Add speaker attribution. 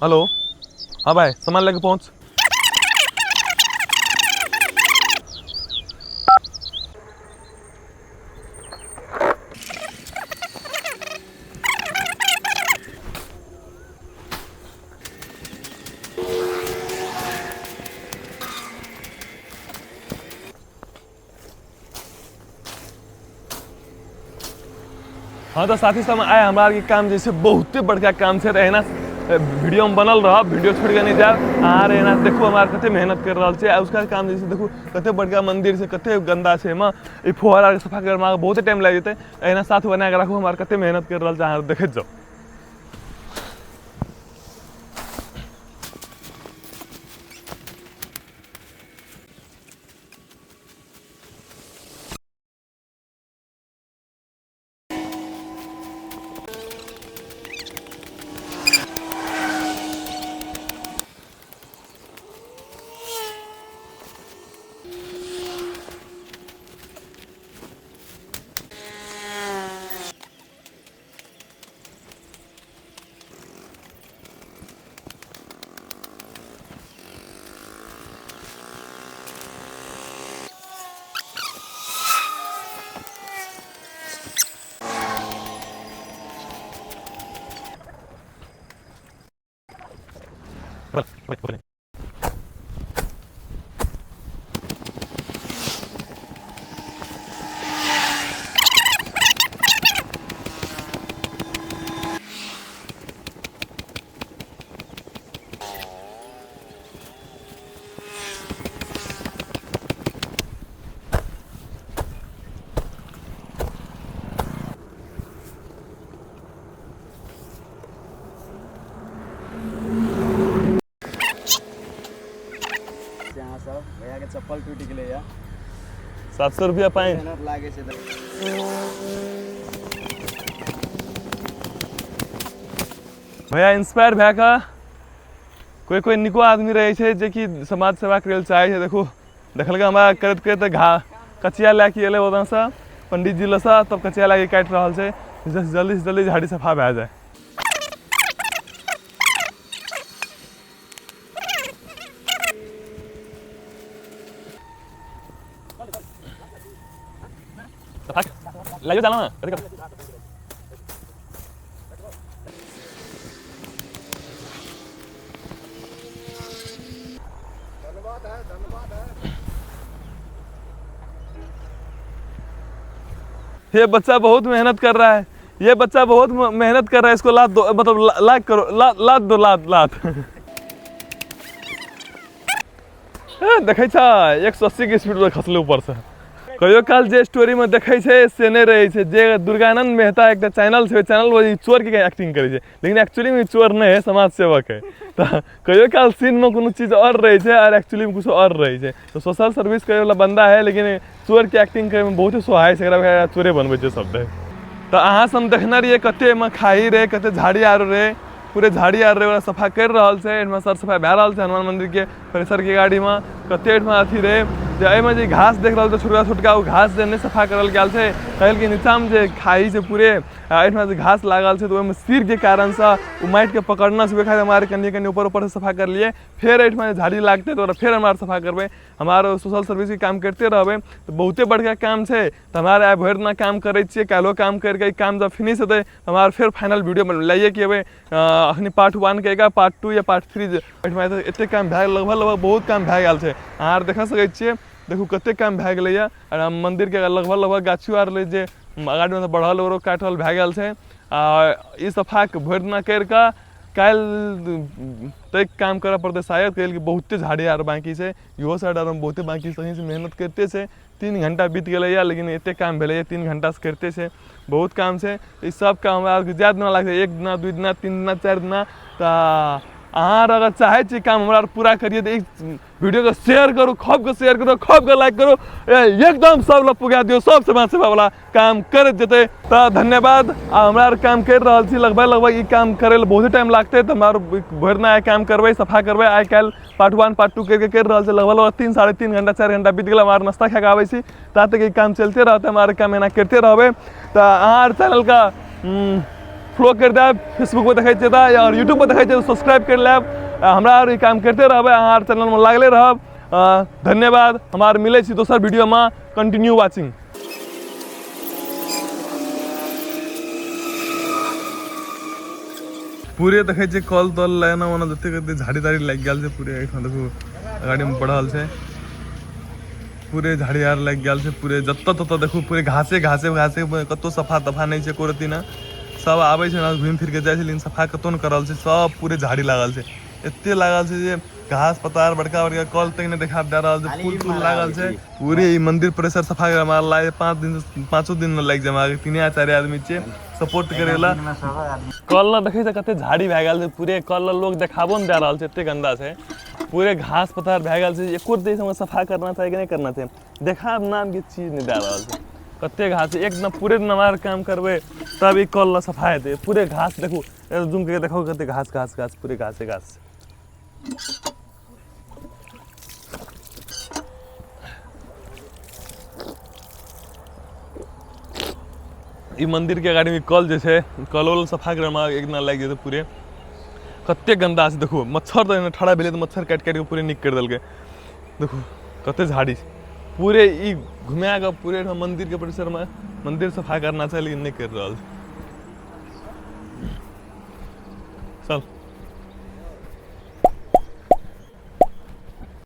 Speaker 1: Hello, हाँ भाई, सामान लेके पहुँच। हाँ तो साथी सब आए हमरा के काम जैसे बहुते बड़का काम छै, एहिना वीडियो में बनल रह, वीडियो छोड़ के नहीं जाए। अहाँ एना देखू हमरा कते मेहनत कर रहल छै, आ उसका काम जैसे देखू कते बड़का मंदिर छै, कते गंदा छै, एहिमे ई फुहारा के सफा करमे बहुते टाइम लागि जेतै। एहिना साथ बना के राखू, हमरा कते मेहनत कर रहल छै, अहाँ देखैत जाउ।
Speaker 2: यहाँ सब भैया के चप्पल टूटि गेलै या।
Speaker 1: 700 रुपया पानि
Speaker 2: मेहनत लागै छै तऽ।
Speaker 1: भैया इंस्पायर भए कऽ कोई कोई निको आदमी रहै छै जे कि समाज सेवा करै लए चाहै छै। देखू देखलकै हमरा करैत करैत घा कचिया लए के एलै ओतऽसँ पंडित जी लसँ, तब कचिया लए के काटि रहल छै जल्दी से जल्दी झाड़ी सफा भए जाए। लाइयो जाना ना कथी कर। ये बच्चा बहुत मेहनत कर रहा है, ये बच्चा बहुत मेहनत कर रहा है, इसको लात दो, मतलब लात करो, लात दो, लात लात। देखै छ 180 के स्पीड पर खसले ऊपर से। कहियो काल जे स्टोरी में देखै छै से नहि रहै छै। जे दुर्गानंद मेहता एकटा चैनल छै, ओहि चैनल पर ई चोर के एक्टिंग करै छै, लेकिन एक्चुअली में ई चोर नहि है, समाज सेवक है। तऽ कहियो काल सीन में कोनो चीज और रहै छै और एक्चुअली में कुछ और रहै छै। तऽ सोशल सर्विस करे वाला बंदा है, लेकिन चोर के एक्टिंग करे में बहुत ही सोहाय छै, एकरा चोरे बनबै छै सब दिन। तऽ अहाँ सब देखने रहियै कते एहिमे खाई रहै, कते झाड़ी आर रहै, पूरे झाड़ी आर रहै, ओकरा सफा करि रहल छै। एहिमे सर सफाइ भए रहल छै हनुमान मंदिर के परिसर के गाड़ी में। कते एहिठमा अथी रहै जे एहिमे जे घास देख रहल छै छोटका छोटका, ओ घास जे नहि सफा करल गेल छै, कहल कि नीचाँमे जे खाई छै पूरे, आ एहिठमा जे घास लागल छै तऽ ओहिमे सीरके कारणसँ ओ माटिके पकड़ने छै, ओहि खातिर हमरा आर कनि कनि ऊपर ऊपरसँ सफा करलियै। फेर एहिठमा जे झाड़ी लागतै तऽ ओकरा फेर हमरा आर सफा करबै। हमरा आर सोशल सर्विसके काम करिते रहबै तऽ बहुते बड़का काम छै। तऽ हमरा आर आइ भरि दिना काम करै छियै, काल्हिओ काम करिके ई काम जब फिनिश हेतै तऽ हमरा आर फेर फाइनल वीडियो लैएके एबै। अखनी पार्ट 1 के एगा पार्ट 2 या पार्ट 3 जे एहिठमा एतेक काम भए गेल, लगभग लगभग बहुत काम भए गेल छै। अहाँ आर देख सकै छियै, देखू कतेक काम भए गेलैए। आर मन्दिरके लगभग लगभग गाछियो आर जे अगाड़ीमे बढ़ल ओकरो काटल भए गेल छै। आ ई सफा भरि दिना करिकऽ काल्हि तक काम करऽ पड़तै शायद, कैलकि बहुते झाड़ी आर बाँकी छै, इहो साइड आरमे बहुते बाँकी छै। सहीसँ मेहनत करिते छै, 3 घंटा बीत गेलैए लेकिन एतेक काम भेलैए, 3 घंटासँ करिते छै, बहुत काम छै। ई सब काम हमरा आरके जाए दिना लागतै, 1 दिना 2 दिना 3 दिना 4 दिना। तऽ अहाँ आर अगर चाहै छी काम हमरा आर पूरा करियै तऽ ई वीडियोके शेयर करू, खूबके शेयर करू, खूबके लाइक करू, एकदम सब लग पुगा दियौ, सब समाज सेवावला काम करैत जेतै। तऽ धन्यवाद। आ हमरा आर काम करि रहल छी, लगभग लगभग ई काम करै लए बहुते टाइम लागतै, तऽ हमरा आर भरि दिना आइ काम करबै, सफा करबै। आइ काल्हि पार्ट 1 पार्ट 2 करिके करि रहल छै, लगभग लगभग 3 साढ़े 3 घंटा 4 घंटा बीत गेल। हमरा आर नाश्ता खाके आबै छी, ता तक ई काम चलिते रहतै, हमरा आर काम एना करिते रहबै। तऽ अहाँ आर चैनलके फॉलो करि देब। फेसबुक पर देखै छियै तऽ आओर यूट्यूब पर देखै छियै तऽ सब्सक्राइब करि लेब। हमरा आर ई काम करिते रहबै, अहाँ आर चैनलमे लागले रहब। धन्यवाद, हम आर मिलै छी दोसर वीडियोमे। Continue watching. पूरे देखै छियै कल तल एना ओना जते कते झाड़ी ताड़ी लागि गेल छै पूरे। एहिठाम देखू गाड़ीमे बढ़ल छै, पूरे झाड़ी आर लागि गेल छै पूरे। जतऽ ततऽ देखू पूरे घासे घासे घासे, कतौ सफा तफा नहि छै एको रत्ती ने। सब आबै छै ने घुमि फिर के जाइ छै, लेकिन सफा कतौ नहि करल छै। सब पूरे झाड़ी लागल छै, एते लागल छै जे घास पतार बड़का बड़का कल तक नहि देखा दे रहल छै, फूल तूल लागल छै पूरे। ई मंदिर परिसर सफा करे हमरा लागे 5 दिन 5 दिन लागि जाय हमरा। 3 आ 4 आदमी छियै सपोर्ट करेला। कल न देखै छै कते झाड़ी भए गेल छै पूरे कल, लोग देखाबो नहि दए रहल छै, एते गंदा छै पूरे। घास पतार भए गेल छै, एको दिन हमरा सफा करना चाही कि नहि करना चाही, देखाब नामके चीज नहि दए रहल छै। कते घास छै, एक दिन पूरे दिन हमरा काम करबै तब ई कल सफा हेतै। पूरे घास देखू, जूम करके देखो कते घास घास घास, पूरे घासे घास। ई मंदिर के अगाड़ी में कल जे छै, कल उल सफा करे में एक दिना लागि जेतै पूरे। कते गंदा छै देखू, मच्छर तऽ एना ठड़ा भेलै तऽ मच्छर काटि काटि के पूरे नीक करि देलकै। देखू कते झाड़ी छै पूरे। ई घुमा कऽ पूरे एहिठाम मंदिर के परिसर में मंदिर सफा करना छै, लेकिन नहि करि रहल छै। चल।